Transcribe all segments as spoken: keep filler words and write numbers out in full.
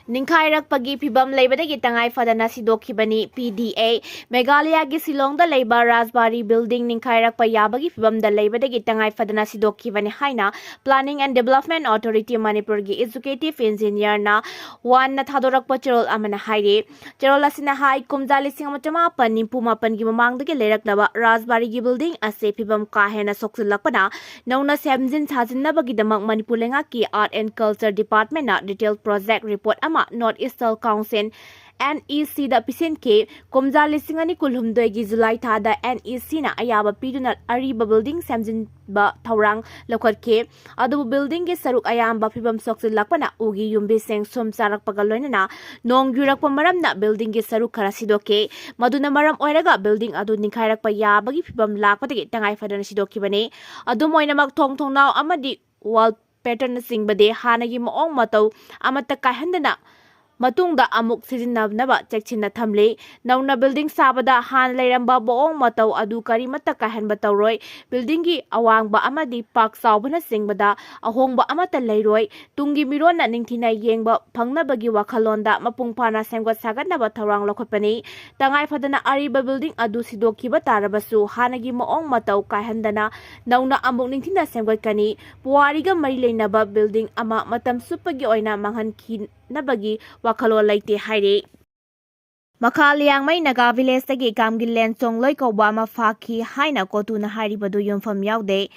ꯅꯤꯡꯈꯥꯏꯔꯛꯄꯒꯤ ꯐꯤꯚꯝ ꯂꯩꯕꯗꯒꯤ ꯇꯉꯥꯏ ꯐꯗꯅ ꯁꯤꯗꯣꯛꯈꯤꯕꯅꯤ꯫ ꯄꯤ ꯗꯤ ꯑꯦ, ꯃꯦꯘꯥꯂꯌꯥꯒꯤ ꯁꯤꯂꯣꯡꯗ ꯂꯩꯕ ꯔꯥꯖꯕꯥꯔꯤ ꯕꯤꯜꯗꯤꯡ ꯅꯤꯡꯈꯥꯏꯔꯛꯄ ꯌꯥꯕꯒꯤ ꯐꯤꯚꯝꯗ ꯂꯩꯕꯗꯒꯤ ꯇꯉꯥꯏ ꯐꯗꯅ ꯁꯤꯗꯣꯛꯈꯤꯕꯅꯤ ꯍꯥꯏꯅ Planning and Development Authority ꯃꯅꯤꯄꯨꯔꯒꯤ ꯑꯦꯛꯖꯤꯀ꯭ꯌꯨꯇꯤꯚ ꯏꯟꯖꯤꯅꯤꯌꯔꯅ ꯋꯥꯟꯅ ꯊꯥꯗꯣꯔꯛꯄ ꯆꯦꯔꯣꯜ ꯑꯃꯅ ꯍꯥꯏꯔꯤ꯫ ꯆꯦꯔꯣꯜ ꯑꯁꯤꯅ ꯍꯥꯏ, ꯀꯨꯝꯖꯥ ꯂꯤꯁꯤꯡ ꯑꯃ ꯆꯃꯥꯄꯟ ꯅꯤꯐꯨ ꯃꯥꯄꯟꯒꯤ ꯃꯃꯥꯡꯗꯒꯤ ꯂꯩꯔꯛꯂꯕ ꯔꯥꯖꯕꯥꯔꯤꯒꯤ ꯕꯤꯜꯗꯤꯡ ꯑꯁꯤ ꯐꯤꯚꯝ ꯀꯥ ꯍꯦꯟꯅ ꯁꯣꯛꯆꯤꯜꯂꯛꯄꯅ ꯅꯧꯅ ꯁꯦꯝꯖꯤꯟ ꯁꯥꯖꯤꯟꯅꯕꯒꯤꯗꯃꯛ ꯃꯅꯤꯄꯨꯔ ꯂꯩꯉꯥꯛꯀꯤ Art and Culture Departmentꯅ detail project report ꯑꯃ North Eastern Council, N E Cꯗ ꯄꯤꯁꯤꯟꯈꯤ꯫ ꯀꯨꯝꯖꯥ ꯂꯤꯁꯤꯡ ꯑꯅꯤ ꯀꯨꯟꯍꯨꯝꯗꯣꯏꯒꯤ ꯖꯨꯂꯥꯏ ꯊꯥꯗ N E Cꯅ ꯑꯌꯥꯕ ꯄꯤꯗꯨꯅ ꯑꯔꯤꯕ ꯕꯤꯜꯗꯤꯡ ꯁꯦꯝꯖꯤꯟꯕ ꯊꯧꯔꯥꯡ ꯂꯧꯈꯠꯈꯤ꯫ ꯑꯗꯨꯕꯨ ꯕꯤꯜꯗꯤꯡꯒꯤ ꯁꯔꯨꯛ ꯑꯌꯥꯝꯕ ꯐꯤꯚꯝ ꯁꯣꯛꯆꯤꯜꯂꯛꯄꯅ ꯎꯒꯤ ꯌꯨꯝꯕꯤꯁꯤꯡ ꯁꯨꯝ ꯆꯥꯔꯛꯄꯒ ꯂꯣꯏꯅꯅ ꯅꯣꯡ ꯌꯨꯔꯛꯄ ꯃꯔꯝꯅ ꯕꯤꯜꯗꯤꯡꯒꯤ ꯁꯔꯨꯛ ꯈꯔ ꯁꯤꯗꯣꯛꯈꯤ꯫ ꯃꯗꯨꯅ ꯃꯔꯝ ꯑꯣꯏꯔꯒ ꯕꯤꯜꯗꯤꯡ ꯑꯗꯨ ꯅꯤꯡꯈꯥꯏꯔꯛꯄ ꯌꯥꯕꯒꯤ ꯐꯤꯚꯝ ꯂꯥꯛꯄꯗꯒꯤ ꯇꯉꯥꯏ ꯐꯗꯅ ꯁꯤꯗꯣꯛꯈꯤꯕꯅꯤ꯫ ꯑꯗꯨꯝ ꯑꯣꯏꯅꯃꯛ, ꯊꯣꯡ ꯊꯣꯡꯅꯥꯎ ꯑꯃꯗꯤ wall patternꯅꯆꯤꯡꯕꯗꯤ ꯍꯥꯟꯅꯒꯤ ꯃꯑꯣꯡ ꯃꯇꯧ ꯑꯃꯠꯇ ꯀꯥꯏꯍꯟꯗꯅ ꯃꯇꯨꯡꯗ ꯑꯃꯨꯛ ꯁꯤꯖꯤꯟꯅꯅꯕ ꯆꯦꯛꯁꯤꯟꯅ ꯊꯝꯂꯤ꯫ ꯅꯧꯅ ꯕꯤꯜꯗꯤꯡ ꯁꯥꯕꯗ ꯍꯥꯟꯅ ꯂꯩꯔꯝꯕ ꯃꯑꯣꯡ ꯃꯇꯧ ꯑꯗꯨ ꯀꯔꯤꯃꯠꯇ ꯀꯥꯏꯍꯟꯕ ꯇꯧꯔꯣꯏ꯫ ꯕꯤꯜꯗꯤꯡꯒꯤ ꯑꯋꯥꯡꯕ ꯑꯃꯗꯤ ꯄꯥꯛ ꯆꯥꯎꯕꯅꯆꯤꯡꯕꯗ ꯑꯍꯣꯡꯕ ꯑꯃꯠꯇ ꯂꯩꯔꯣꯏ꯫ ꯇꯨꯡꯒꯤ ꯃꯤꯔꯣꯟꯅ ꯅꯤꯡꯊꯤꯅ ꯌꯦꯡꯕ ꯐꯪꯅꯕꯒꯤ ꯋꯥꯈꯜꯂꯣꯟꯗ ꯃꯄꯨꯡ ꯐꯥꯅ ꯁꯦꯝꯒꯠ ꯁꯥꯒꯠꯅꯕ ꯊꯧꯔꯥꯡ ꯂꯧꯈꯠꯄꯅꯤ꯫ ꯇꯉꯥꯏ ꯐꯗꯅ ꯑꯔꯤꯕ ꯕꯤꯜꯗꯤꯡ ꯑꯗꯨ ꯁꯤꯗꯣꯛꯈꯤꯕ ꯇꯥꯔꯕꯁꯨ ꯍꯥꯟꯅꯒꯤ ꯃꯑꯣꯡ ꯃꯇꯧ ꯀꯥꯏꯍꯟꯗꯅ ꯅꯧꯅ ꯑꯃꯨꯛ ꯅꯤꯡꯊꯤꯅ ꯁꯦꯝꯒꯠꯀꯅꯤ꯫ ꯄꯨꯋꯥꯔꯤꯒ ꯃꯔꯤ ꯂꯩꯅꯕ ꯕꯤꯜꯗꯤꯡ ꯑꯃ ꯃꯇꯝ ꯆꯨꯞꯄꯒꯤ ꯑꯣꯏꯅ ꯃꯥꯡꯍꯟꯈꯤꯅꯕꯒꯤ ꯋꯥꯈꯜꯂꯣꯟ ꯂꯩꯇꯦ ꯍꯥꯏꯔꯤ꯫ ꯃꯈꯥ ꯂꯤꯌꯥꯡꯃꯩ ꯅꯥꯒꯥ ꯚꯤꯂꯦꯖꯇꯒꯤ ꯀꯥꯝꯒꯤꯜꯂꯦꯟ ꯆꯣꯡꯂꯣꯏ ꯀꯧꯕ ꯑꯃ ꯐꯥꯈꯤ ꯍꯥꯏꯅ ꯀꯣꯇꯨꯅ ꯍꯥꯏꯔꯤꯕꯗꯨ ꯌꯨꯝꯐꯝ ꯌꯥꯎꯗꯦ꯫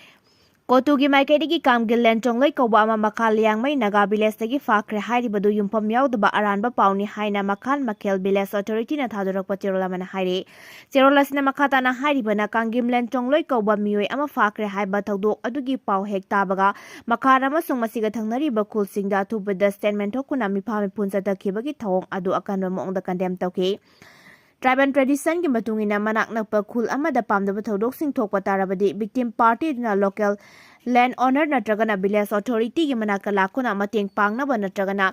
ꯀꯣꯇꯨꯒꯤ ꯃꯥꯏꯀꯩꯗꯒꯤ ꯀꯥꯝꯒꯤꯜꯂꯦꯟ ꯆꯣꯡꯂꯣꯏ ꯀꯧꯕ ꯑꯃ ꯃꯈꯥ ꯂꯤꯌꯥꯡꯃꯩ ꯅꯥꯒꯥ ꯚꯤꯂꯦꯖꯇꯒꯤ ꯐꯥꯈ꯭ꯔꯦ ꯍꯥꯏꯔꯤꯕꯗꯨ ꯌꯨꯝꯐꯝ ꯌꯥꯎꯗꯕ ꯑꯔꯥꯟꯕ ꯄꯥꯎꯅꯤ ꯍꯥꯏꯅ ꯃꯈꯥꯟ ꯃꯈꯦꯜ ꯚꯤꯂꯦꯖ ꯑꯣꯊꯣꯔꯤꯇꯤꯅ ꯊꯥꯗꯣꯔꯛꯄ ꯆꯦꯔꯣꯜ ꯑꯃꯅ ꯍꯥꯏꯔꯤ꯫ ꯆꯦꯔꯣꯜ ꯑꯁꯤꯅ ꯃꯈꯥ ꯇꯥꯅ ꯍꯥꯏꯔꯤꯕꯅ, ꯀꯥꯡꯒꯤꯝꯂꯦꯟ ꯆꯣꯡꯂꯣꯏ ꯀꯧꯕ ꯃꯤꯑꯣꯏ ꯑꯃ ꯐꯥꯈ꯭ꯔꯦ ꯍꯥꯏꯕ ꯊꯧꯗꯣꯛ ꯑꯗꯨꯒꯤ ꯄꯥꯎ ꯍꯦꯛ ꯇꯥꯕꯒ ꯃꯈꯥꯟ ꯑꯃꯁꯨꯡ ꯃꯁꯤꯒ ꯊꯪꯅꯔꯤꯕ ꯈꯨꯜꯁꯤꯡꯗ ꯑꯊꯨꯕꯗ ꯁ꯭ꯇꯦꯠꯃꯦꯟ ꯊꯣꯛꯇꯨꯅ ꯃꯤꯐꯥ ꯃꯤꯄꯨꯟ ꯆꯠꯊꯈꯤꯕꯒꯤ ꯊꯧꯑꯣꯡ ꯑꯗꯨ ꯑꯀꯟꯕ ꯃꯑꯣꯡꯗ ꯀꯟꯗꯦꯝ ꯇꯧꯈꯤ꯫ ꯇ꯭ꯔꯥꯏꯕꯦꯜ ꯇ꯭ꯔꯦꯗꯤꯁꯟꯒꯤ ꯃꯇꯨꯡ ꯏꯟꯅ ꯃꯅꯥꯛ ꯅꯛꯄ ꯈꯨꯜ ꯑꯃꯗ ꯄꯥꯝꯗꯕ ꯊꯧꯗꯣꯛꯁꯤꯡ ꯊꯣꯛꯄ ꯇꯥꯔꯕꯗꯤ ꯚꯤꯛꯇꯤꯝ ꯄꯥꯔꯇꯤ ꯑꯗꯨꯅ ꯂꯣꯀꯦꯜ land owner ꯅꯠꯇ꯭ꯔꯒꯅ village authority ꯒꯤ ꯃꯅꯥꯛꯇ ꯂꯥꯛꯇꯨꯅ ꯃꯇꯦꯡ ꯄꯥꯡꯅꯕ ꯅꯠꯇ꯭ꯔꯒꯅ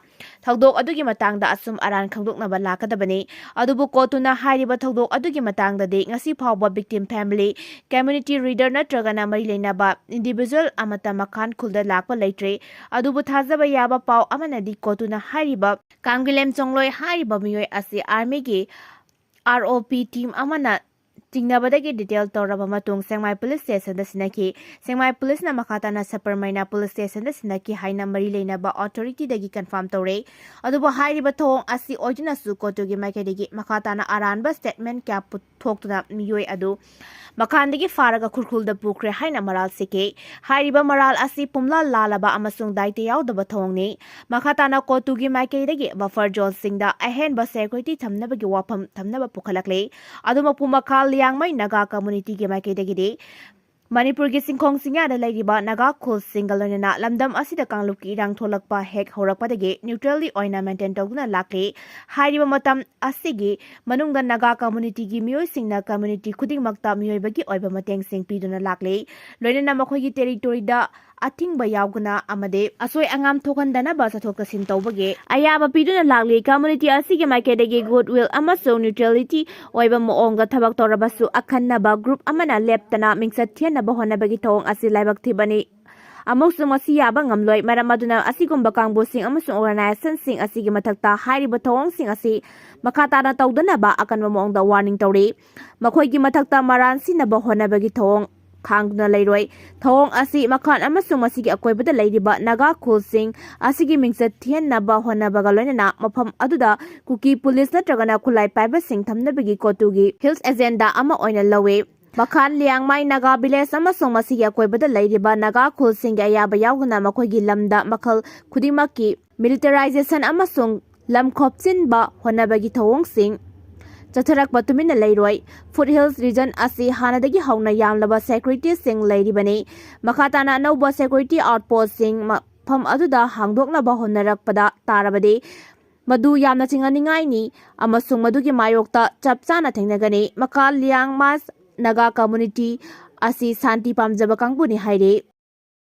ꯊꯧꯗꯣꯛ ꯑꯗꯨꯒꯤ ꯃꯇꯥꯡꯗ ꯑꯆꯨꯝ ꯑꯔꯥꯟ ꯈꯪꯗꯣꯛꯅꯕ ꯂꯥꯛꯀꯗꯕꯅꯤ꯫ ꯑꯗꯨꯕꯨ ꯀꯣꯔꯠꯇꯨꯅ ꯍꯥꯏꯔꯤꯕ ꯊꯧꯗꯣꯛ ꯑꯗꯨꯒꯤ ꯃꯇꯥꯡꯗꯗꯤ ꯉꯁꯤ ꯐꯥꯎꯕ victim family, community leader ꯅꯠꯇ꯭ꯔꯒꯅ ꯃꯔꯤ ꯂꯩꯅꯕ individual ꯑꯃꯠꯇ ꯃꯈꯥꯟ ꯈꯨꯜꯗ ꯂꯥꯛꯄ ꯂꯩꯇ꯭ꯔꯤ꯫ ꯑꯗꯨꯕꯨ ꯊꯥꯖꯕ ꯌꯥꯕ ꯄꯥꯎ ꯑꯃꯅꯗꯤ ꯀꯣꯔꯠꯇꯨꯅ ꯍꯥꯏꯔꯤꯕ ꯀꯥꯝꯒꯤꯂꯦꯝ ꯆꯣꯡꯂꯣꯏ ꯍꯥꯏꯔꯤꯕ ꯃꯤꯑꯣꯏ ꯑꯁꯤ army ꯒꯤ ROP team ꯑꯃꯅ ꯆꯤꯡꯅꯕꯗꯒꯤ detain ꯇꯧꯔꯕ ꯃꯇꯨꯡ ꯁꯦꯡꯃꯥꯏ police station ꯗ ꯁꯤꯟꯅꯈꯤ꯫ ꯁꯦꯡꯃꯥꯏ police ꯅ ꯃꯈꯥ ꯇꯥꯅ ꯁꯄꯔꯃꯩꯅ police station ꯗ ꯁꯤꯟꯅꯈꯤ ꯍꯥꯏꯅ ꯃꯔꯤ ꯂꯩꯅꯕ authority ꯗꯒꯤ confirm ꯇꯧꯔꯦ꯫ ꯑꯗꯨꯕꯨ ꯍꯥꯏꯔꯤꯕ ꯊꯧꯑꯣꯡ ꯑꯁꯤ ꯑꯣꯏꯗꯨꯅꯁꯨ ꯀꯣꯔꯠꯇꯨꯒꯤ ꯃꯥꯏꯀꯩꯗꯒꯤ ꯃꯈꯥ ꯇꯥꯅ ꯑꯔꯥꯟꯕ statement ꯀꯌꯥ ꯄꯨꯊꯣꯛꯇꯨꯅ ꯃꯤꯑꯣꯏ ꯑꯗꯨ ꯃꯈꯥꯟꯗꯒꯤ ꯐꯥꯔꯒ ꯈꯨꯔꯈꯨꯜꯗ ꯄꯨꯈ꯭ꯔꯦ ꯍꯥꯏꯅ ꯃꯔꯥꯜ ꯁꯤꯈꯤ꯫ ꯍꯥꯏꯔꯤꯕ ꯃꯔꯥꯜ ꯑꯁꯤ ꯄꯨꯝꯂꯥꯜ ꯂꯥꯜꯂꯕ ꯑꯃꯁꯨꯡ ꯗꯥꯏꯇ ꯌꯥꯎꯗꯕ ꯊꯧꯑꯣꯡꯅꯤ꯫ ꯃꯈꯥ ꯇꯥꯅ ꯀꯣꯔꯠꯇꯨꯒꯤ ꯃꯥꯏꯀꯩꯗꯒꯤ buffer zone ꯁꯤꯡꯗ ꯑꯍꯦꯟꯕ security ꯊꯝꯅꯕꯒꯤ ꯋꯥꯐꯝ ꯊꯝꯅꯕ ꯄꯨꯈꯠꯂꯛꯂꯤ꯫ ꯑꯗꯨꯃꯛꯄꯨ ꯃꯈꯥ ꯂꯤꯌꯥꯡꯃꯩ ꯅꯥꯒꯥ community ꯒꯤ ꯃꯥꯏꯀꯩꯗꯒꯤꯗꯤ ꯃꯅꯤꯄꯨꯔꯒꯤ ꯆꯤꯡꯈꯣꯡ ꯆꯤꯡꯌꯥꯗ ꯂꯩꯔꯤꯕ ꯅꯥꯒꯥ ꯈꯨꯜꯁꯤꯡꯒ ꯂꯣꯏꯅꯅ ꯂꯝꯗꯝ ꯑꯁꯤꯗ ꯀꯥꯡꯂꯨꯞꯀꯤ ꯏꯔꯥꯡ ꯊꯣꯛꯂꯛꯄ ꯍꯦꯛ ꯍꯧꯔꯛꯄꯗꯒꯤ neutrally ꯑꯣꯏꯅ maintain ꯇꯧꯗꯨꯅ ꯂꯥꯛꯂꯤ꯫ ꯍꯥꯏꯔꯤꯕ ꯃꯇꯝ ꯑꯁꯤꯒꯤ ꯃꯅꯨꯡꯗ ꯅꯥꯒꯥ community ꯒꯤ ꯃꯤꯑꯣꯏꯁꯤꯡꯅ community ꯈꯨꯗꯤꯡꯃꯛꯇ ꯃꯤꯑꯣꯏꯕꯒꯤ ꯑꯣꯏꯕ ꯃꯇꯦꯡꯁꯤꯡ ꯄꯤꯗꯨꯅ ꯂꯥꯛꯂꯤ꯫ ꯂꯣꯏꯅꯅ ꯃꯈꯣꯏꯒꯤ territory ꯗ ꯑꯊꯤꯡꯕ ꯌꯥꯎꯗꯅ ꯑꯃꯗꯤ ꯑꯁꯣꯏ ꯑꯉꯥꯝ ꯊꯣꯛꯍꯟꯗꯅꯕ ꯆꯠꯊꯣꯛ ꯆꯠꯁꯤꯟ ꯇꯧꯕꯒꯤ ꯑꯌꯥꯕ ꯄꯤꯗꯨꯅ ꯂꯥꯛꯂꯤ꯫ Community ꯑꯁꯤꯒꯤ ꯃꯥꯏꯀꯩꯗꯒꯤ good will ꯑꯃꯁꯨꯡ neutrality ꯑꯣꯏꯕ ꯃꯑꯣꯡꯗ ꯊꯕꯛ ꯇꯧꯔꯕꯁꯨ, ꯑꯈꯟꯅꯕ group ꯑꯃꯅ ꯂꯦꯞꯇꯅ ꯃꯤꯡꯆꯠ ꯊꯤꯍꯟꯅꯕ ꯍꯣꯠꯅꯕꯒꯤ ꯊꯧꯑꯣꯡ ꯑꯁꯤ ꯂꯥꯏꯕꯛ ꯊꯤꯕꯅꯤ ꯑꯃꯁꯨꯡ ꯃꯁꯤ ꯌꯥꯕ ꯉꯝꯂꯣꯏ꯫ ꯃꯔꯝ ꯑꯗꯨꯅ ꯑꯁꯤꯒꯨꯝꯕ ꯀꯥꯡꯕꯨꯁꯤꯡ ꯑꯃꯁꯨꯡ organization ꯁꯤꯡ ꯑꯁꯤꯒꯤ ꯃꯊꯛꯇ ꯍꯥꯏꯔꯤꯕ ꯊꯧꯑꯣꯡꯁꯤꯡ ꯑꯁꯤ ꯃꯈꯥ ꯇꯥꯅ ꯇꯧꯗꯅꯕ ꯑꯀꯟꯕ ꯃꯑꯣꯡꯗ warning ꯇꯧꯔꯤ꯫ ꯃꯈꯣꯏꯒꯤ ꯃꯊꯛꯇ ꯃꯔꯥꯟ ꯁꯤꯅꯕ ꯍꯣꯠꯅꯕꯒꯤ ꯊꯧꯑꯣꯡ ꯈꯥꯡꯗꯨꯅ ꯂꯩꯔꯣꯏ꯫ ꯊꯧꯑꯣꯡ ꯑꯁꯤ ꯃꯈꯥꯟ ꯑꯃꯁꯨꯡ ꯃꯁꯤꯒꯤ ꯑꯀꯣꯏꯕꯗ ꯂꯩꯔꯤꯕ ꯅꯥꯒꯥ ꯈꯨꯜꯁꯤꯡ ꯑꯁꯤꯒꯤ ꯃꯤꯡꯆꯠ ꯊꯤꯍꯟꯅꯕ ꯍꯣꯠꯅꯕꯒ ꯂꯣꯏꯅꯅ ꯃꯐꯝ ꯑꯗꯨꯗ ꯀꯨꯀꯤ police ꯅꯠꯇ꯭ꯔꯒꯅ ꯈꯨꯠꯂꯥꯏ ꯄꯥꯏꯕꯁꯤꯡ ꯊꯝꯅꯕꯒꯤ ꯀꯣꯔꯠꯇꯨꯒꯤ hills agenda ꯑꯃ ꯑꯣꯏꯅ ꯂꯧꯏ꯫ ꯃꯈꯥꯟ ꯂꯤꯌꯥꯡꯃꯥꯏ ꯅꯥꯒꯥ village ꯑꯃꯁꯨꯡ ꯃꯁꯤꯒꯤ ꯑꯀꯣꯏꯕꯗ ꯂꯩꯔꯤꯕ ꯅꯥꯒꯥ ꯈꯨꯜꯁꯤꯡꯒꯤ ꯑꯌꯥꯕ ꯌꯥꯎꯗꯅ ꯃꯈꯣꯏꯒꯤ ꯂꯝꯗ ꯃꯈꯜ ꯈꯨꯗꯤꯡꯃꯛꯀꯤ militarization ꯑꯃꯁꯨꯡ ꯂꯝ ꯈꯣꯞꯆꯤꯟꯕ ꯍꯣꯠꯅꯕꯒꯤ ꯊꯧꯑꯣꯡꯁꯤꯡ ꯆꯠꯊꯔꯛꯄ ꯇꯨꯃꯤꯟꯅ ꯂꯩꯔꯣꯏ꯫ Foothills region ꯑꯁꯤ ꯍꯥꯟꯅꯗꯒꯤ ꯍꯧꯅ ꯌꯥꯝꯂꯕ security ꯁꯤꯡ ꯂꯩꯔꯤꯕꯅꯤ꯫ ꯃꯈꯥ ꯇꯥꯅ ꯑꯅꯧꯕ security outpost ꯁꯤꯡ ꯃꯐꯝ ꯑꯗꯨꯗ ꯍꯥꯡꯗꯣꯛꯅꯕ ꯍꯣꯠꯅꯔꯛꯄꯗ ꯇꯥꯔꯕꯗꯤ, ꯃꯗꯨ ꯌꯥꯝꯅ ꯆꯤꯡꯅꯅꯤꯡꯉꯥꯏꯅꯤ ꯑꯃꯁꯨꯡ ꯃꯗꯨꯒꯤ ꯃꯥꯌꯣꯛꯇ ꯆꯞ ꯆꯥꯅ ꯊꯦꯡꯅꯒꯅꯤ꯫ ꯃꯈꯥ ꯂꯤꯌꯥꯡꯃꯥꯏ ꯅꯥꯒꯥ community ꯑꯁꯤ ꯁꯥꯟꯇꯤ ꯄꯥꯝꯖꯕ ꯀꯥꯡꯕꯨꯅꯤ ꯍꯥꯏꯔꯤ꯫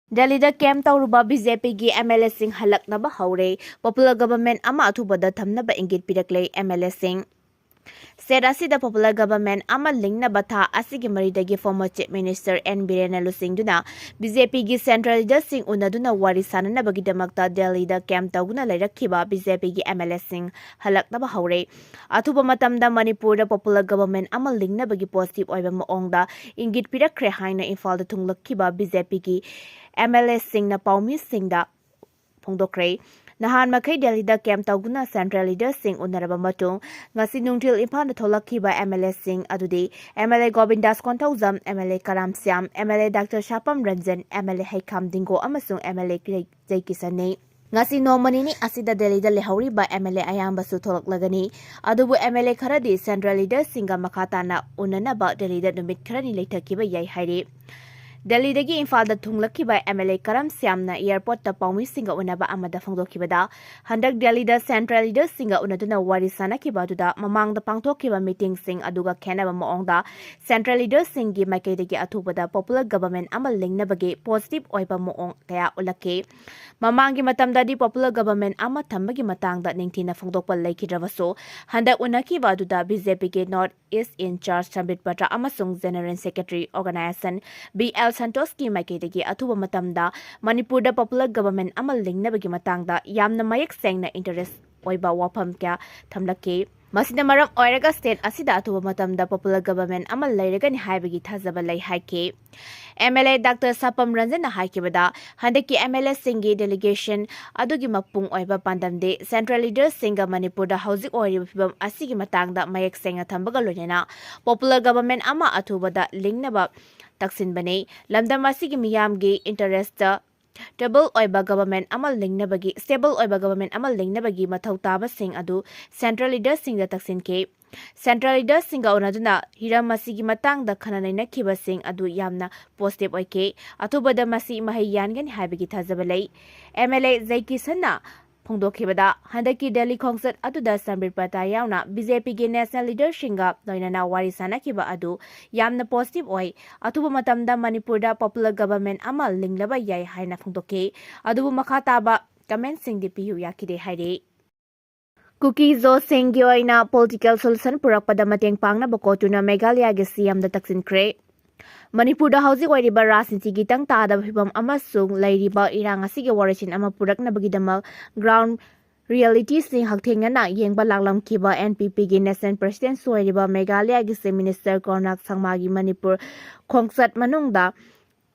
ꯗꯦꯜꯂꯤꯗ ꯀꯦꯝꯞ ꯇꯧꯔꯨꯕ ꯕꯤ ꯖꯦ ꯄꯤꯒꯤ ꯑꯦꯝ ꯑꯦꯜ ꯑꯦꯁꯤꯡ ꯍꯜꯂꯛꯅꯕ ꯍꯧꯔꯦ꯫ ꯄꯣꯄꯨꯂꯔ ꯒꯚꯔꯟꯃꯦꯟꯠ ꯑꯃ ꯑꯊꯨꯕꯗ ꯊꯝꯅꯕ ꯏꯪꯒꯤꯠ ꯄꯤꯔꯛꯂꯦ ꯑꯦꯝ ꯑꯦꯜ ꯑꯦꯁꯤꯡ꯫ ꯁ꯭ꯇꯦꯠ ꯑꯁꯤꯗ ꯄꯣꯄꯨꯂꯔ ꯒꯚꯔꯟꯃꯦꯟꯠ ꯑꯃ ꯂꯤꯡꯅꯕ ꯊꯥ ꯑꯁꯤꯒꯤ ꯃꯔꯤꯗꯒꯤ ꯐꯣꯔꯃꯔ ꯆꯤꯐ ꯃꯤꯅꯤꯁꯇꯔ ꯑꯦꯟ ꯕꯤꯔꯦꯟꯅ ꯂꯨꯆꯤꯡꯗꯨꯅ ꯕꯤ ꯖꯦ ꯄꯤꯒꯤ ꯁꯦꯟꯇ꯭ꯔꯦꯜ ꯂꯤꯗꯔꯁꯤꯡ ꯎꯅꯗꯨꯅ ꯋꯥꯔꯤ ꯁꯥꯅꯅꯕꯒꯤꯗꯃꯛꯇ ꯗꯦꯜꯂꯤꯗ ꯀꯦꯝꯞ ꯇꯧꯗꯨꯅ ꯂꯩꯔꯛꯈꯤꯕ ꯕꯤ ꯖꯦ ꯄꯤꯒꯤ ꯑꯦꯝ ꯑꯦꯜ ꯑꯦꯁꯤꯡ ꯍꯜꯂꯛꯅꯕ ꯍꯧꯔꯦ꯫ ꯑꯊꯨꯕ ꯃꯇꯝꯗ ꯃꯅꯤꯄꯨꯔꯗ ꯄꯣꯄꯨꯂꯔ ꯒꯚꯔꯟꯃꯦꯟꯠ ꯑꯃ ꯂꯤꯡꯅꯕꯒꯤ ꯄꯣꯖꯤꯇꯤꯚ ꯑꯣꯏꯕ ꯃꯑꯣꯡꯗ ꯏꯪꯒꯤꯠ ꯄꯤꯔꯛꯈ꯭ꯔꯦ ꯍꯥꯏꯅ ꯏꯝꯐꯥꯜꯗ ꯊꯨꯡꯂꯛꯈꯤꯕ ꯕꯤ ꯖꯦ ꯄꯤꯒꯤ ꯑꯦꯝ ꯑꯦꯜ ꯑꯦꯁꯤꯡꯅ ꯄꯥꯎꯃꯤꯁꯤꯡꯗ ꯐꯣꯡꯗꯣꯛꯈ꯭ꯔꯦ꯫ ꯅꯍꯥꯟ ꯃꯈꯩ ꯗꯦꯜꯂꯤꯗ ꯀꯦꯝꯞ ꯇꯧꯗꯨꯅ ꯁꯦꯟꯇ꯭ꯔꯦꯜ ꯂꯤꯗꯔꯁꯤꯡ ꯎꯅꯔꯕ ꯃꯇꯨꯡ, ꯉꯁꯤ ꯅꯨꯡꯊꯤꯜ ꯏꯝꯐꯥꯜꯗ ꯊꯣꯛꯂꯛꯈꯤꯕ ꯑꯦꯝ ꯑꯦꯜ ꯑꯦꯁꯤꯡ ꯑꯗꯨꯗꯤ M L A Govindas Konthoujam, M L A Karam Shyam, M L A doctor Sapam Ranjan, M L A Heikham Dingo ꯑꯃꯁꯨꯡ ꯑꯦꯝ ꯑꯦꯜ ꯑꯦ ꯖꯩ ꯀꯤꯁꯟꯅꯤ꯫ ꯉꯁꯤ ꯅꯣꯡꯃ ꯅꯤꯅꯤ ꯑꯁꯤꯗ ꯗꯦꯜꯂꯤꯗ ꯂꯩꯍꯧꯔꯤꯕ ꯑꯦꯝ ꯑꯦꯜ ꯑꯦ ꯑꯌꯥꯝꯕꯁꯨ ꯊꯣꯛꯂꯛꯂꯒꯅꯤ꯫ ꯑꯗꯨꯕꯨ ꯑꯦꯝ ꯑꯦꯜ ꯑꯦ ꯈꯔꯗꯤ ꯁꯦꯟꯇ꯭ꯔꯦꯜ ꯂꯤꯗꯔꯁꯤꯡꯒ ꯃꯈꯥ ꯇꯥꯅ ꯎꯅꯅꯕ ꯗꯦꯜꯂꯤꯗ ꯅꯨꯃꯤꯠ ꯈꯔꯅꯤ ꯂꯩꯊꯈꯤꯕ ꯌꯥꯏ ꯍꯥꯏꯔꯤ꯫ ꯗꯦꯜꯂꯤꯗꯒꯤ ꯏꯝꯐꯥꯜꯗ ꯊꯨꯡꯂꯛꯈꯤꯕ ꯑꯦꯝ ꯑꯦꯜ ꯑꯦ ꯀꯔꯝ ꯁ꯭ꯌꯥꯝꯅ ꯑꯦꯌꯔꯄꯣꯔꯠꯇ ꯄꯥꯎꯃꯤꯁꯤꯡꯒ ꯎꯅꯕ ꯑꯃꯗ ꯐꯣꯡꯗꯣꯛꯈꯤꯕꯗ, ꯍꯟꯗꯛ ꯗꯦꯜꯂꯤꯗ ꯁꯦꯟꯇ꯭ꯔꯦꯜ ꯂꯤꯗꯔꯁꯤꯡꯒ ꯎꯅꯗꯨꯅ ꯋꯥꯔꯤ ꯁꯥꯅꯈꯤꯕ ꯑꯗꯨꯗ ꯃꯃꯥꯡꯗ ꯄꯥꯡꯊꯣꯛꯈꯤꯕ ꯃꯤꯇꯤꯡꯁꯤꯡ ꯑꯗꯨꯒ ꯈꯦꯟꯅꯕ ꯃꯑꯣꯡꯗ ꯁꯦꯟꯇ꯭ꯔꯦꯜ ꯂꯤꯗꯔꯁꯤꯡꯒꯤ ꯃꯥꯏꯀꯩꯗꯒꯤ ꯑꯊꯨꯕꯗ ꯄꯣꯄꯨꯂꯔ ꯒꯚꯔꯟꯃꯦꯟꯠ ꯑꯃ ꯂꯤꯡꯅꯕꯒꯤ ꯄꯣꯖꯤꯇꯤꯚ ꯑꯣꯏꯕ ꯃꯑꯣꯡ ꯀꯌꯥ ꯎꯠꯂꯛꯈꯤ꯫ ꯃꯃꯥꯡꯒꯤ ꯃꯇꯝꯗꯗꯤ ꯄꯣꯄꯨꯂꯔ ꯒꯚꯔꯟꯃꯦꯟꯠ ꯑꯃ ꯊꯝꯕꯒꯤ ꯃꯇꯥꯡꯗ ꯅꯤꯡꯊꯤꯅ ꯐꯣꯡꯗꯣꯛꯄ ꯂꯩꯈꯤꯗ꯭ꯔꯕꯁꯨ, ꯍꯟꯗꯛ ꯎꯅꯈꯤꯕ ꯑꯗꯨꯗ ꯕꯤ ꯖꯦ ꯄꯤꯒꯤ north east in charge Sambit Patra ꯑꯃꯁꯨꯡ general secretary organisation B L ꯁꯟꯇꯣꯁꯀꯤ ꯃꯥꯏꯀꯩꯗꯒꯤ ꯑꯊꯨꯕ ꯃꯇꯝꯗ ꯃꯅꯤꯄꯨꯔꯗ ꯄꯣꯄꯨꯂꯔ ꯒꯚꯔꯟꯃꯦꯟꯠ ꯑꯃ ꯂꯤꯡꯅꯕꯒꯤ ꯃꯇꯥꯡꯗ ꯌꯥꯝꯅ ꯃꯌꯦꯛ ꯁꯦꯡꯅ ꯏꯟꯇꯔꯦꯁ ꯑꯣꯏꯕ ꯋꯥꯐꯝ ꯀꯌꯥ ꯊꯝꯂꯛꯈꯤ꯫ ꯃꯁꯤꯅ ꯃꯔꯝ ꯑꯣꯏꯔꯒ ꯁ꯭ꯇꯦꯠ ꯑꯁꯤꯗ ꯑꯊꯨꯕ ꯃꯇꯝꯗ ꯄꯣꯄꯨꯂꯔ ꯒꯚꯔꯟꯃꯦꯟꯠ ꯑꯃ ꯂꯩꯔꯒꯅꯤ ꯍꯥꯏꯕꯒꯤ ꯊꯥꯖꯕ ꯂꯩ ꯍꯥꯏꯈꯤ꯫ ꯑꯦꯝ ꯑꯦꯜ ꯑꯦ ꯗꯥꯛꯇꯔ ꯁꯥꯄꯝ ꯔꯟꯖꯟꯅ ꯍꯥꯏꯈꯤꯕꯗ, ꯍꯟꯗꯛꯀꯤ ꯑꯦꯝ ꯑꯦꯜ ꯑꯦꯁꯤꯡꯒꯤ ꯗꯦꯂꯤꯒꯦꯁꯟ ꯑꯗꯨꯒꯤ ꯃꯄꯨꯡ ꯑꯣꯏꯕ ꯄꯥꯟꯗꯝꯗꯤ ꯁꯦꯟꯇ꯭ꯔꯦꯜ ꯂꯤꯗꯔꯁꯤꯡꯒ ꯃꯅꯤꯄꯨꯔꯗ ꯍꯧꯖꯤꯛ ꯑꯣꯏꯔꯤꯕ ꯐꯤꯚꯝ ꯑꯁꯤꯒꯤ ꯃꯇꯥꯡꯗ ꯃꯌꯦꯛ ꯁꯦꯡꯅ ꯊꯝꯕꯒ ꯂꯣꯏꯅꯅ ꯄꯣꯄꯨꯂꯔ ꯒꯚꯔꯟꯃꯦꯟꯠ ꯑꯃ ꯑꯊꯨꯕꯗ ꯂꯤꯡꯅꯕ ꯇꯛꯁꯤꯟꯕꯅꯤ꯫ ꯂꯝꯗꯝ ꯑꯁꯤꯒꯤ ꯃꯤꯌꯥꯝꯒꯤ ꯏꯟꯇꯔꯦꯁꯇ ꯁ꯭ꯇꯦꯕꯜ ꯑꯣꯏꯕ ꯒꯚꯔꯟꯃꯦꯟꯠ ꯑꯃ ꯂꯤꯡꯅꯕꯒꯤ, ꯁ꯭ꯇꯦꯕꯜ ꯑꯣꯏꯕ ꯒꯚꯔꯟꯃꯦꯟꯠ ꯑꯃ ꯂꯤꯡꯅꯕꯒꯤ ꯃꯊꯧ ꯇꯥꯕꯁꯤꯡ ꯑꯗꯨ ꯁꯦꯟꯇ꯭ꯔꯦꯜ ꯂꯤꯗꯔꯁꯤꯡꯗ ꯇꯛꯁꯤꯟꯈꯤ꯫ ꯁꯦꯟꯇ꯭ꯔꯦꯜ ꯂꯤꯗꯔꯁꯤꯡꯒ ꯎꯅꯗꯨꯅ ꯍꯤꯔꯝ ꯑꯁꯤꯒꯤ ꯃꯇꯥꯡꯗ ꯈꯟꯅ ꯅꯩꯅꯈꯤꯕꯁꯤꯡ ꯑꯗꯨ ꯌꯥꯝꯅ ꯄꯣꯖꯤꯇꯤꯚ ꯑꯣꯏꯈꯤ꯫ ꯑꯊꯨꯕꯗ ꯃꯁꯤ ꯃꯍꯩ ꯌꯥꯟꯒꯅꯤ ꯍꯥꯏꯕꯒꯤ ꯊꯥꯖꯕ ꯂꯩ꯫ ꯑꯦꯝ ꯑꯦꯜ ꯑꯦ ꯖꯩ ꯀꯤꯁꯟꯅ ꯐꯣꯡꯗꯣꯛꯈꯤꯕꯗ, ꯍꯟꯗꯛꯀꯤ ꯗꯦꯜꯂꯤ ꯈꯣꯡꯆꯠ ꯑꯗꯨꯗ ꯁꯝꯕꯤꯠ ꯄꯇꯥ ꯌꯥꯎꯅ ꯕꯤ ꯖꯦ ꯄꯤꯒꯤ ꯅꯦꯁꯅꯦꯜ ꯂꯤꯗꯔꯁꯤꯡꯒ ꯂꯣꯏꯅꯅ ꯋꯥꯔꯤ ꯁꯥꯅꯈꯤꯕ ꯑꯗꯨ ꯌꯥꯝꯅ ꯄꯣꯖꯤꯇꯤꯚ ꯑꯣꯏ꯫ ꯑꯊꯨꯕ ꯃꯇꯝꯗ ꯃꯅꯤꯄꯨꯔꯗ ꯄꯣꯄꯨꯂꯔ ꯒꯚꯔꯟꯃꯦꯟꯠ ꯑꯃ ꯂꯤꯡꯂꯕ ꯌꯥꯏ ꯍꯥꯏꯅ ꯐꯣꯡꯗꯣꯛꯈꯤ꯫ ꯑꯗꯨꯕꯨ ꯃꯈꯥ ꯇꯥꯕ ꯀꯃꯦꯟꯠꯁꯤꯡꯗꯤ ꯄꯤꯌꯨ ꯌꯥꯈꯤꯗꯦ ꯍꯥꯏꯔꯤ꯫ ꯀꯨꯀꯤ ꯖꯣꯁꯤꯡꯒꯤ ꯑꯣꯏꯅ ꯄꯣꯂꯤꯇꯤꯀꯦꯜ ꯁꯣꯂꯨꯁꯟ ꯄꯨꯔꯛꯄꯗ ꯃꯇꯦꯡ ꯄꯥꯡꯅꯕ ꯀꯣꯇꯨꯅ ꯃꯦꯘꯥꯂꯌꯥꯒꯤ ꯁꯤ ꯑꯦꯝꯗ ꯇꯛꯁꯤꯟꯈ꯭ꯔꯦ꯫ ꯃꯅꯤꯄꯨꯔꯗ ꯍꯧꯖꯤꯛ ꯑꯣꯏꯔꯤꯕ ꯔꯥꯖꯅꯤꯇꯤꯒꯤ ꯇꯪ ꯇꯥꯗꯕ ꯐꯤꯕꯝ ꯑꯃꯁꯨꯡ ꯂꯩꯔꯤꯕ ꯏꯔꯥꯡ ꯑꯁꯤꯒꯤ ꯋꯥꯔꯣꯏꯁꯤꯟ ꯑꯃ ꯄꯨꯔꯛꯅꯕꯒꯤꯗꯃꯛ ꯒ꯭ꯔꯥꯎꯟ ꯔꯤꯌꯦꯂꯤꯇꯤꯁꯤꯡ ꯍꯛꯊꯦꯡꯅꯅ ꯌꯦꯡꯕ ꯂꯥꯛꯂꯝꯈꯤꯕ ꯑꯦꯟ ꯄꯤ ꯄꯤꯒꯤ ꯅꯦꯁꯅꯦꯜ ꯄ꯭ꯔꯁꯤꯗꯦꯟꯠꯁꯨ ꯑꯣꯏꯔꯤꯕ ꯃꯦꯘꯥꯂꯌꯥꯒꯤ ꯆꯤꯐ ꯃꯤꯅꯤꯁꯇꯔ ꯀꯣꯅꯥꯔꯛ ꯁꯪꯃꯥꯒꯤ ꯃꯅꯤꯄꯨꯔ ꯈꯣꯡꯆꯠ ꯃꯅꯨꯡꯗ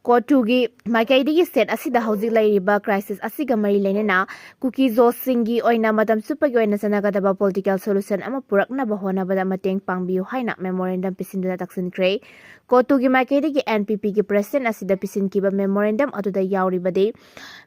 ꯀꯣꯇꯨꯒꯤ ꯃꯥꯏꯀꯩꯗꯒꯤ ꯁ꯭ꯇꯦꯠ ꯑꯁꯤꯗ ꯍꯧꯖꯤꯛ ꯂꯩꯔꯤꯕ ꯀ꯭ꯔꯥꯏꯁꯤꯁ ꯑꯁꯤꯒ ꯃꯔꯤ ꯂꯩꯅꯅ ꯀꯨꯀꯤ ꯖꯣꯁꯤꯡꯒꯤ ꯑꯣꯏꯅ ꯃꯇꯝ ꯆꯨꯞꯄꯒꯤ ꯑꯣꯏꯅ ꯆꯠꯅꯒꯗꯕ ꯄꯣꯂꯤꯇꯤꯀꯦꯜ ꯁꯣꯂꯨꯁꯟ ꯑꯃ ꯄꯨꯔꯛꯅꯕ ꯍꯣꯠꯅꯕꯗ ꯃꯇꯦꯡ ꯄꯥꯡꯕꯤꯌꯨ ꯍꯥꯏꯅ ꯃꯦꯃꯣꯔꯦꯟꯗꯝ ꯄꯤꯁꯤꯟꯗꯨꯅ ꯇꯛꯁꯤꯟꯈ꯭ꯔꯦ꯫ ꯀꯣꯇꯨꯒꯤ ꯃꯥꯏꯀꯩꯗꯒꯤ ꯑꯦꯟ ꯄꯤ ꯄꯤꯒꯤ ꯄ꯭ꯔꯁꯤꯗꯦꯟꯠ ꯑꯁꯤꯗ ꯄꯤꯁꯤꯟꯈꯤꯕ ꯃꯦꯃꯣꯔꯦꯟꯗꯝ ꯑꯗꯨꯗ ꯌꯥꯎꯔꯤꯕꯗꯤ,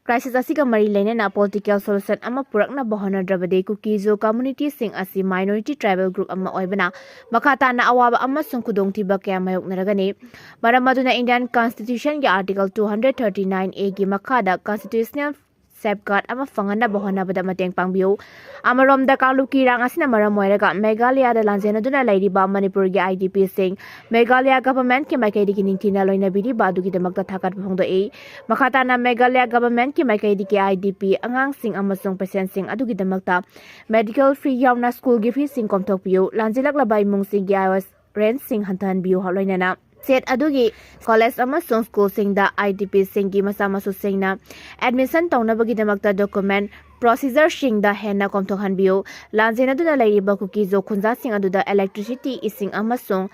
ꯀ꯭ꯔꯥꯏꯁꯤꯁ ꯑꯁꯤꯒ ꯃꯔꯤ ꯂꯩꯅꯅ ꯄꯣꯂꯤꯇꯤꯀꯦꯜ ꯁꯣꯂꯨꯁꯟ ꯑꯃ ꯄꯨꯔꯛꯅꯕ ꯍꯣꯠꯅꯗ꯭ꯔꯕꯗꯤ ꯀꯨꯀꯤ ꯖꯣ ꯀꯝꯃ꯭ꯌꯨꯅꯤꯇꯤꯁꯤꯡ ꯑꯁꯤ ꯃꯥꯏꯅꯣꯔꯤꯇꯤ ꯇ꯭ꯔꯥꯏꯕꯦꯜ ꯒ꯭ꯔꯨꯞ ꯑꯃ ꯑꯣꯏꯕꯅ ꯃꯈꯥ ꯇꯥꯅ ꯑꯋꯥꯕ ꯑꯃꯁꯨꯡ ꯈꯨꯗꯣꯡꯊꯤꯕ ꯀꯌꯥ ꯃꯥꯌꯣꯛꯅꯔꯒꯅꯤ꯫ ꯃꯔꯝ ꯑꯗꯨꯅ ꯏꯟꯗꯤꯌꯟ ꯀꯟꯁꯇꯤꯇ꯭ꯌꯨꯁꯟꯒꯤ article two hundred thirty nine ꯑꯦꯒꯤ ꯃꯈꯥꯗ ꯀꯟꯁꯇꯤꯇ꯭ꯌꯨꯁꯅꯦꯜ ꯁꯦꯐꯒꯥꯔꯗ ꯑꯃ ꯐꯪꯍꯟꯅꯕ ꯍꯣꯠꯅꯕꯗ ꯃꯇꯦꯡ ꯄꯥꯡꯕꯤꯌꯨ꯫ ꯑꯃꯔꯣꯝꯗ, ꯀꯥꯡꯂꯨꯞꯀꯤ ꯏꯔꯥꯡ ꯑꯁꯤꯅ ꯃꯔꯝ ꯑꯣꯏꯔꯒ ꯃꯦꯘꯥꯂꯌꯥꯗ ꯂꯥꯟꯖꯦꯟꯅꯗꯨꯅ ꯂꯩꯔꯤꯕ ꯃꯅꯤꯄꯨꯔꯒꯤ ꯑꯥꯏ ꯗꯤ ꯄꯤꯁꯤꯡ ꯃꯦꯘꯥꯂꯌꯥ ꯒꯚꯔꯟꯃꯦꯟꯠꯀꯤ ꯃꯥꯏꯀꯩꯗꯒꯤ ꯅꯤꯡꯊꯤꯅ ꯂꯣꯏꯅꯕꯤꯔꯤꯕ ꯑꯗꯨꯒꯤꯗꯃꯛꯇ ꯊꯥꯒꯠꯄ ꯐꯣꯡꯗꯣꯛꯏ꯫ ꯃꯈꯥ ꯇꯥꯅ ꯃꯦꯘꯥꯂꯌꯥ ꯒꯚꯔꯟꯃꯦꯟꯠꯀꯤ ꯃꯥꯏꯀꯩꯗꯒꯤ ꯑꯥꯏ ꯗꯤ ꯄꯤ ꯑꯉꯥꯡꯁꯤꯡ ꯑꯃꯁꯨꯡ ꯄꯦꯁꯦꯟꯠꯁꯤꯡ ꯑꯗꯨꯒꯤꯗꯃꯛꯇ ꯃꯦꯗꯤꯀꯦꯜ ꯐꯤ ꯌꯥꯎꯅ ꯁ꯭ꯀꯨꯜꯒꯤ ꯐꯤꯁꯤꯡ ꯀꯣꯝꯊꯣꯛꯄꯤꯌꯨ꯫ ꯂꯥꯟꯖꯤꯜꯂꯛꯂꯕ ꯏꯃꯨꯡꯁꯤꯡꯒꯤ ꯑꯥꯏ ꯑꯣ ꯑꯦꯁ ꯔꯦꯟꯠꯁꯤꯡ ꯍꯟꯊꯍꯟꯕꯤꯌꯨ, ꯂꯣꯏꯅꯅ ꯁ꯭ꯇꯦꯠ ꯑꯗꯨꯒꯤ ꯀꯣꯂꯦꯖ ꯑꯃꯁꯨꯡ ꯁ꯭ꯀꯨꯜꯁꯤꯡꯗ ꯑꯥꯏ ꯗꯤ ꯄꯤꯁꯤꯡꯒꯤ ꯃꯆꯥ ꯃꯁꯨꯁꯤꯡꯅ ꯑꯦꯗꯃꯤꯁꯟ ꯇꯧꯅꯕꯒꯤꯗꯃꯛꯇ ꯗꯣꯀꯨꯃꯦꯟꯠ ꯄ꯭ꯔꯣꯁꯤꯖꯔꯁꯤꯡꯗ ꯍꯦꯟꯅ ꯀꯣꯝꯊꯣꯛꯍꯟꯕꯤꯌꯨ꯫ ꯂꯥꯟꯖꯦꯟꯅꯗꯨꯅ ꯂꯩꯔꯤꯕ ꯀꯨꯀꯤ ꯖꯣ ꯈꯨꯟꯖꯥꯁꯤꯡ ꯑꯗꯨꯗ ꯏꯂꯦꯛꯇ꯭ꯔꯤꯁꯤꯇꯤ, ꯏꯁꯤꯡ ꯑꯃꯁꯨꯡ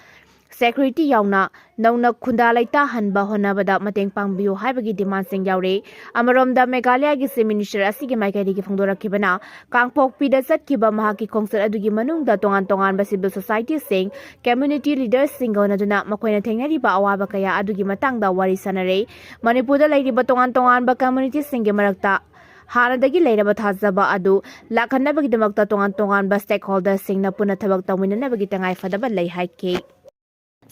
ꯁꯦꯀ꯭ꯌꯨꯔꯤꯇꯤ ꯌꯥꯎꯅ ꯅꯧꯅ ꯈꯨꯟꯗꯥ ꯂꯩꯇꯥꯍꯟꯕ ꯍꯣꯠꯅꯕꯗ ꯃꯇꯦꯡ ꯄꯥꯡꯕꯤꯌꯨ ꯍꯥꯏꯕꯒꯤ ꯗꯤꯃꯥꯟꯁꯤꯡ ꯌꯥꯎꯔꯤ꯫ ꯑꯃꯔꯣꯝꯗ, ꯃꯦꯘꯥꯂꯌꯥꯒꯤ ꯆꯤꯐ ꯃꯤꯅꯤꯁꯇꯔ ꯑꯁꯤꯒꯤ ꯃꯥꯏꯀꯩꯗꯒꯤ ꯐꯣꯡꯗꯣꯔꯛꯈꯤꯕꯅ, ꯀꯥꯡꯄꯣꯛꯄꯤꯗ ꯆꯠꯈꯤꯕ ꯃꯍꯥꯛꯀꯤ ꯈꯣꯡꯆꯠ ꯑꯗꯨꯒꯤ ꯃꯅꯨꯡꯗ ꯇꯣꯉꯥꯟ ꯇꯣꯉꯥꯟꯕ ꯁꯤꯚꯤꯜ ꯁꯣꯁꯥꯏꯇꯤꯁꯤꯡ, ꯀꯝꯃ꯭ꯌꯨꯅꯤꯇꯤ ꯂꯤꯗꯔꯁꯤꯡꯒ ꯎꯅꯗꯨꯅ ꯃꯈꯣꯏꯅ ꯊꯦꯡꯅꯔꯤꯕ ꯑꯋꯥꯕ ꯀꯌꯥ ꯑꯗꯨꯒꯤ ꯃꯇꯥꯡꯗ ꯋꯥꯔꯤ ꯁꯥꯅꯔꯦ꯫ ꯃꯅꯤꯄꯨꯔꯗ ꯂꯩꯔꯤꯕ ꯇꯣꯉꯥꯟ ꯇꯣꯉꯥꯟꯕ ꯀꯝꯃ꯭ꯌꯨꯅꯤꯇꯤꯁꯤꯡꯒꯤ ꯃꯔꯛꯇ ꯍꯥꯟꯅꯗꯒꯤ ꯂꯩꯔꯕ ꯊꯥꯖꯕ ꯑꯗꯨ ꯂꯥꯛꯍꯟꯅꯕꯒꯤꯗꯃꯛꯇ ꯇꯣꯉꯥꯟ ꯇꯣꯉꯥꯟꯕ ꯁ꯭ꯇꯦꯛꯍꯣꯜꯗꯔꯁꯤꯡꯅ ꯄꯨꯟꯅ ꯊꯕꯛ ꯇꯧꯃꯤꯟꯅꯅꯕꯒꯤ ꯇꯉꯥꯏ ꯐꯗꯕ ꯂꯩ ꯍꯥꯏꯈꯤ꯫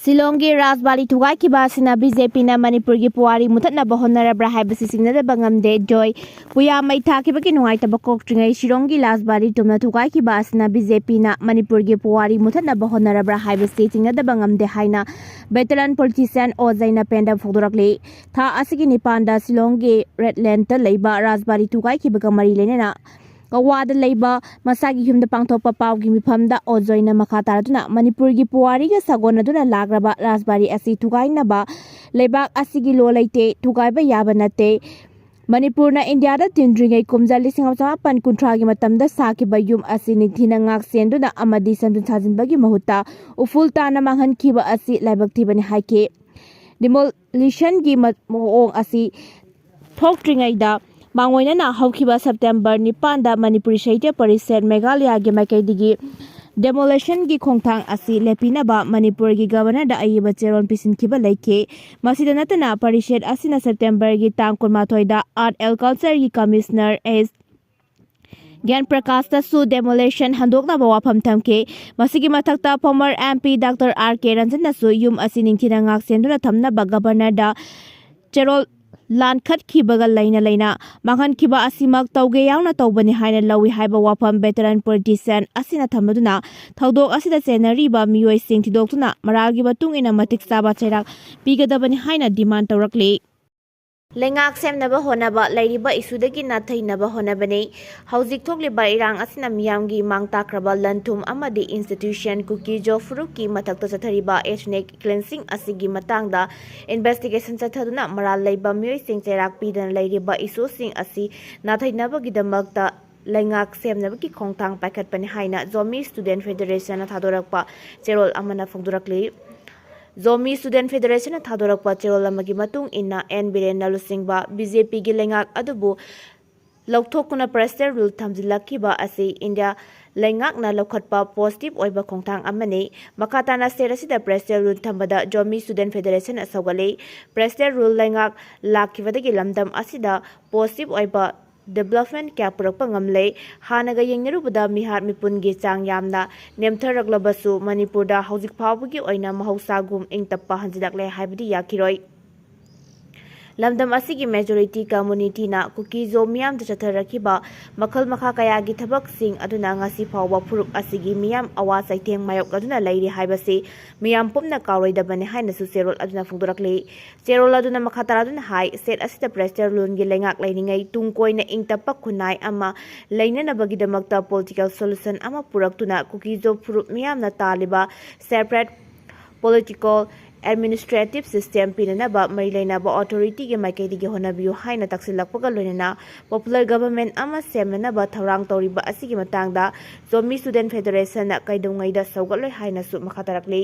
ꯁꯤꯂꯣꯡꯒꯤ ꯔꯥꯖꯕꯥꯂꯤ ꯊꯨꯒꯥꯏꯈꯤꯕ ꯑꯁꯤꯅ ꯕꯤ ꯖꯦ ꯄꯤꯅ ꯃꯅꯤꯄꯨꯔꯒꯤ ꯄꯨꯋꯥꯔꯤ ꯃꯨꯊꯠꯅꯕ ꯍꯣꯠꯅꯔꯕ꯭ꯔꯥ ꯍꯥꯏꯕꯁꯤ ꯆꯤꯡꯅꯗꯕ ꯉꯝꯗꯦ꯫ ꯖꯣꯏ ꯄꯨꯌꯥ ꯃꯩ ꯊꯥꯈꯤꯕꯒꯤ ꯅꯨꯡꯉꯥꯏꯇꯕ ꯀꯣꯛꯇ꯭ꯔꯤꯉꯩ ꯁꯤꯂꯣꯡꯒꯤ ꯔꯥꯖꯕꯥꯂꯤ ꯇꯨꯝꯅ ꯊꯨꯒꯥꯏꯈꯤꯕ ꯑꯁꯤꯅ ꯕꯤ ꯖꯦ ꯄꯤꯅ ꯃꯅꯤꯄꯨꯔꯒꯤ ꯄꯨꯋꯥꯔꯤ ꯃꯨꯊꯠꯅꯕ ꯍꯣꯠꯅꯔꯕ꯭ꯔꯥ ꯍꯥꯏꯕꯁꯤ ꯆꯤꯡꯅꯗꯕ ꯉꯝꯗꯦ ꯍꯥꯏꯅ veteran politician ꯑꯣ ꯖꯩꯅ ꯄꯦꯟꯗ ꯐꯣꯡꯗꯣꯔꯛꯂꯤ꯫ ꯊꯥ ꯑꯁꯤꯒꯤ ꯅꯤꯄꯥꯟꯗ ꯁꯤꯂꯣꯡꯒꯤ ꯔꯦꯗꯂꯦꯟꯗ ꯂꯩꯕ ꯔꯥꯖꯕꯥꯂꯤ ꯊꯨꯒꯥꯏꯈꯤꯕꯒ ꯃꯔꯤ ꯂꯩꯅꯅ ꯒꯋꯥꯗ ꯂꯩꯕ ꯃꯁꯥꯒꯤ ꯌꯨꯝꯗ ꯄꯥꯡꯊꯣꯛꯄ ꯄꯥꯎꯒꯤ ꯃꯤꯐꯝꯗ ꯑꯣ ꯖꯣꯏꯅ ꯃꯈꯥ ꯇꯥꯔꯗꯨꯅ ꯃꯅꯤꯄꯨꯔꯒꯤ ꯄꯨꯋꯥꯔꯤꯒ ꯁꯥꯒꯣꯟꯅꯗꯨꯅ ꯂꯥꯛꯂꯕ ꯔꯥꯖꯕꯥꯔꯤ ꯑꯁꯤ ꯊꯨꯒꯥꯏꯅꯕ ꯂꯩꯕꯥꯛ ꯑꯁꯤꯒꯤ ꯂꯣ ꯂꯩꯇꯦ, ꯊꯨꯒꯥꯏꯕ ꯌꯥꯕ ꯅꯠꯇꯦ꯫ ꯃꯅꯤꯄꯨꯔꯅ ꯏꯟꯗꯤꯌꯥꯗ ꯇꯤꯟꯗ꯭ꯔꯤꯉꯩ ꯀꯨꯝꯖꯥ ꯂꯤꯁꯤꯡ ꯑꯃ ꯆꯃꯥꯄꯟ ꯀꯨꯟꯊ꯭ꯔꯥꯒꯤ ꯃꯇꯝꯗ ꯁꯥꯈꯤꯕ ꯌꯨꯝ ꯑꯁꯤ ꯅꯤꯡꯊꯤꯅ ꯉꯥꯛ ꯁꯦꯟꯗꯨꯅ ꯑꯃꯗꯤ ꯁꯦꯝꯖꯤꯟ ꯁꯥꯖꯤꯟꯕꯒꯤ ꯃꯍꯨꯠꯇ ꯎꯐꯨꯜ ꯇꯥꯅ ꯃꯥꯡꯍꯟꯈꯤꯕ ꯑꯁꯤ ꯂꯥꯏꯕꯛ ꯊꯤꯕꯅꯤ ꯍꯥꯏꯈꯤ꯫ Demolitionꯒꯤ ꯃ-, ꯃꯑꯣꯡ ꯑꯁꯤ ꯊꯣꯛꯇ꯭ꯔꯤꯉꯩꯗ ꯃꯥꯡꯑꯣꯏꯅꯅ ꯍꯧꯈꯤꯕ ꯁꯦꯞꯇꯦꯝꯕꯔ ꯅꯤꯄꯥꯟꯗ ꯃꯅꯤꯄꯨꯔꯤ ꯁꯥꯍꯤꯇ꯭ꯌ ꯄꯔꯤꯁꯠ ꯃꯦꯘꯥꯂꯌꯒꯤ ꯃꯥꯏꯀꯩꯗꯒꯤ demolitionꯒꯤ ꯈꯣꯡꯊꯥꯡ ꯑꯁꯤ ꯂꯦꯞꯄꯤꯅꯕ ꯃꯅꯤꯄꯨꯔꯒꯤ Governorꯗ ꯑꯏꯕ ꯆꯦꯔꯣꯜ ꯄꯤꯁꯤꯟꯈꯤꯕ ꯂꯩꯈꯤ꯫ ꯃꯁꯤꯗ ꯅꯠꯇꯅ ꯄꯔꯤꯁꯠ ꯑꯁꯤꯅ ꯁꯦꯞꯇꯦꯝꯕꯔꯒꯤ ꯇꯥꯡ ꯀꯨꯟꯃꯥꯊꯣꯏꯗ Art and Cultureꯒꯤ Commissioner ꯑꯦꯁ ꯒ꯭ꯌꯥꯟ ꯄ꯭ꯔꯀꯥꯁꯇꯁꯨ demolition ꯍꯟꯗꯣꯛꯅꯕ ꯋꯥꯐꯝ ꯊꯝꯈꯤ꯫ ꯃꯁꯤꯒꯤ ꯃꯊꯛꯇ former M P Doctor R K Ranjanꯅꯁꯨ ꯌꯨꯝ ꯑꯁꯤ ꯅꯤꯡꯊꯤꯅ ꯉꯥꯛ ꯁꯦꯟꯗꯨꯅ ꯊꯝꯅꯕ Governorꯗ ꯆꯦꯔꯣꯜ ꯂꯥꯟꯈꯠꯈꯤꯕꯒ ꯂꯩꯅ ꯂꯩꯅ ꯃꯥꯡꯍꯟꯈꯤꯕ ꯑꯁꯤꯃꯛ ꯇꯧꯒꯦ ꯌꯥꯎꯅ ꯇꯧꯕꯅꯤ ꯍꯥꯏꯅ ꯂꯧꯏ ꯍꯥꯏꯕ ꯋꯥꯐꯝ veteran politician ꯑꯁꯤꯅ ꯊꯝꯂꯗꯨꯅ ꯊꯧꯗꯣꯛ ꯑꯁꯤꯗ ꯆꯦꯟꯅꯔꯤꯕ ꯃꯤꯑꯣꯏꯁꯤꯡ ꯊꯤꯗꯣꯛꯇꯨꯅ ꯃꯔꯥꯜꯒꯤ ꯃꯇꯨꯡ ꯏꯟꯅ ꯃꯇꯤꯛ ꯆꯥꯕ ꯆꯩꯔꯥꯛ ꯄꯤꯒꯗꯕꯅꯤ ꯍꯥꯏꯅ demand ꯇꯧꯔꯛꯂꯤ꯫ ꯂꯩꯉꯥꯛ ꯁꯦꯝꯅꯕ ꯍꯣꯠꯅꯕ, ꯂꯩꯔꯤꯕ issueꯗꯒꯤ ꯅꯥꯊꯩꯅꯕ ꯍꯣꯠꯅꯕꯅꯤ꯫ ꯍꯧꯖꯤꯛ ꯊꯣꯛꯂꯤꯕ ꯏꯔꯥꯡ ꯑꯁꯤꯅ ꯃꯤꯌꯥꯝꯒꯤ ꯃꯥꯡ ꯇꯥꯛꯈ꯭ꯔꯕ ꯂꯟ-ꯊꯨꯝ ꯑꯃꯗꯤ institution ꯀꯨꯀꯤ-ꯖꯣ ꯐꯨꯔꯨꯞꯀꯤ ꯃꯊꯛꯇ ꯆꯠꯊꯔꯤꯕ ethnic cleansing ꯑꯁꯤꯒꯤ ꯃꯇꯥꯡꯗ investigation ꯆꯠꯊꯗꯨꯅ ꯃꯔꯥꯜ ꯂꯩꯕ ꯃꯤꯑꯣꯏꯁꯤꯡ ꯆꯩꯔꯥꯛ ꯄꯤꯗꯅ ꯂꯩꯔꯤꯕ issueꯁꯤꯡ ꯑꯁꯤ ꯅꯥꯊꯩꯅꯕꯒꯤꯗꯃꯛꯇ ꯂꯩꯉꯥꯛ ꯁꯦꯝꯅꯕꯒꯤ ꯈꯣꯡꯊꯥꯡ ꯄꯥꯏꯈꯠꯄꯅꯤ ꯍꯥꯏꯅ Zomi Student Federationꯅ ꯊꯥꯗꯣꯔꯛꯄ ꯆꯦꯔꯣꯜ ꯑꯃꯅ ꯐꯣꯡꯗꯣꯔꯛꯂꯤ꯫ Zomi Student Federationꯅ ꯊꯥꯗꯣꯔꯛꯄ ꯆꯦꯔꯣꯜ ꯑꯃꯒꯤ ꯃꯇꯨꯡ ꯏꯟꯅ ꯑꯦꯟ ꯕꯤꯔꯦꯟꯅ ꯂꯨꯆꯤꯡꯕ BJPꯒꯤ ꯂꯩꯉꯥꯛ ꯑꯗꯨꯕꯨ ꯂꯧꯊꯣꯛꯇꯨꯅ Prestal Rule ꯊꯝꯖꯤꯜꯂꯛꯈꯤꯕ ꯑꯁꯤ ꯏꯟꯗꯤꯌꯥ ꯂꯩꯉꯥꯛꯅ ꯂꯧꯈꯠꯄ positive ꯑꯣꯏꯕ ꯈꯣꯡꯊꯥꯡ ꯑꯃꯅꯤ꯫ ꯃꯈꯥ ꯇꯥꯅ state ꯑꯁꯤꯗ Prestal Rule ꯊꯝꯕꯗ Zomi Student Federationꯅ ꯁꯧꯒꯠꯂꯤ꯫ Prestal Rule ꯂꯩꯉꯥꯛ ꯂꯥꯛꯈꯤꯕꯗꯒꯤ ꯂꯝꯗꯝ ꯑꯁꯤꯗ positive ꯑꯣꯏꯕ ꯗꯤꯕꯦꯂꯞꯃꯦꯟ ꯀꯌꯥ ꯄꯨꯔꯛꯄ ꯉꯝꯂꯦ꯫ ꯍꯥꯟꯅꯒ ꯌꯦꯡꯅꯔꯨꯕꯗ ꯃꯤꯍꯥꯠ ꯃꯤꯄꯨꯟꯒꯤ ꯆꯥꯡ ꯌꯥꯝꯅ ꯅꯦꯝꯊꯔꯛꯂꯕꯁꯨ ꯃꯅꯤꯄꯨꯔꯗ ꯍꯧꯖꯤꯛ ꯐꯥꯎꯕꯒꯤ ꯑꯣꯏꯅ ꯃꯍꯧꯁꯥꯒꯨꯝ ꯏꯪ ꯇꯞꯄ ꯍꯟꯖꯤꯜꯂꯛꯂꯦ ꯍꯥꯏꯕꯗꯤ ꯌꯥꯈꯤꯔꯣꯏ꯫ ꯂꯝꯗꯝ ꯑꯁꯤꯒꯤ ꯃꯦꯖꯣꯔꯤꯇꯤ ꯀꯝꯃꯨꯅꯤꯇꯤꯅ ꯀꯨꯀꯤ-ꯖꯣ ꯃꯤꯌꯥꯝꯗ ꯆꯠꯊꯔꯛꯈꯤꯕ ꯃꯈꯜ ꯃꯈꯥ ꯀꯌꯥꯒꯤ ꯊꯕꯛꯁꯤꯡ ꯑꯗꯨꯅ ꯉꯁꯤ ꯐꯥꯎꯕ ꯐꯨꯔꯨꯞ ꯑꯁꯤꯒꯤ ꯃꯤꯌꯥꯝ ꯑꯋꯥ ꯆꯩꯊꯦꯡ ꯃꯥꯌꯣꯛꯅꯗꯨꯅ ꯂꯩꯔꯤ ꯍꯥꯏꯕꯁꯤ ꯃꯤꯌꯥꯝ ꯄꯨꯝꯅ ꯀꯥꯎꯔꯣꯏꯗꯕꯅꯤ ꯍꯥꯏꯅꯁꯨ ꯆꯦꯔꯣꯜ ꯑꯗꯨꯅ ꯐꯣꯡꯗꯣꯔꯛꯂꯤ꯫ ꯆꯦꯔꯣꯜ ꯑꯗꯨꯅ ꯃꯈꯥ ꯇꯥꯔꯗꯨꯅ ꯍꯥꯏ, ꯁ꯭ꯇꯦꯠ ꯑꯁꯤꯗ ꯄ꯭ꯔꯦꯁꯇꯔ ꯂꯨꯟꯒꯤ ꯂꯩꯉꯥꯛ ꯂꯩꯔꯤꯉꯩ ꯇꯨꯡ ꯀꯣꯏꯅ ꯏꯪ ꯇꯞꯄ ꯈꯨꯟꯅꯥꯏ ꯑꯃ ꯂꯩꯅꯅꯕꯒꯤꯗꯃꯛꯇ ꯄꯣꯂꯤꯇꯤꯀꯦꯜ ꯁꯣꯂꯨꯁꯟ ꯑꯃ ꯄꯨꯔꯛꯇꯨꯅ ꯀꯨꯀꯤ-ꯖꯣ ꯐꯨꯔꯨꯞ ꯃꯤꯌꯥꯝꯅ ꯇꯥꯜꯂꯤꯕ ꯁꯦꯄꯔꯦꯠ ꯄꯣꯂꯤꯇꯤꯀꯦꯜ ꯑꯦꯗꯃꯤꯅꯤꯁꯇ꯭ꯔꯦꯇꯤꯚ ꯁꯤꯁꯇꯦꯝ ꯄꯤꯅꯅꯕ ꯃꯔꯤ ꯂꯩꯅꯕ ꯑꯣꯊꯣꯔꯤꯇꯤꯒꯤ ꯃꯥꯏꯀꯩꯗꯒꯤ ꯍꯣꯠꯅꯕꯤꯌꯨ ꯍꯥꯏꯅ ꯇꯛꯁꯤꯜꯂꯛꯄꯒ ꯂꯣꯏꯅꯅ ꯄꯣꯄꯨꯂꯔ ꯒꯚꯔꯟꯃꯦꯟꯠ ꯑꯃ ꯁꯦꯝꯅꯅꯕ ꯊꯧꯔꯥꯡ ꯇꯧꯔꯤꯕ ꯑꯁꯤꯒꯤ ꯃꯇꯥꯡꯗ ꯖꯣꯃꯤ ꯁ꯭ꯇꯨꯗꯦꯟꯠ ꯐꯦꯗꯔꯦꯁꯟꯅ ꯀꯩꯗꯧꯉꯩꯗ ꯁꯧꯒꯠꯂꯣꯏ ꯍꯥꯏꯅꯁꯨ ꯃꯈꯥ ꯇꯥꯔꯛꯂꯤ꯫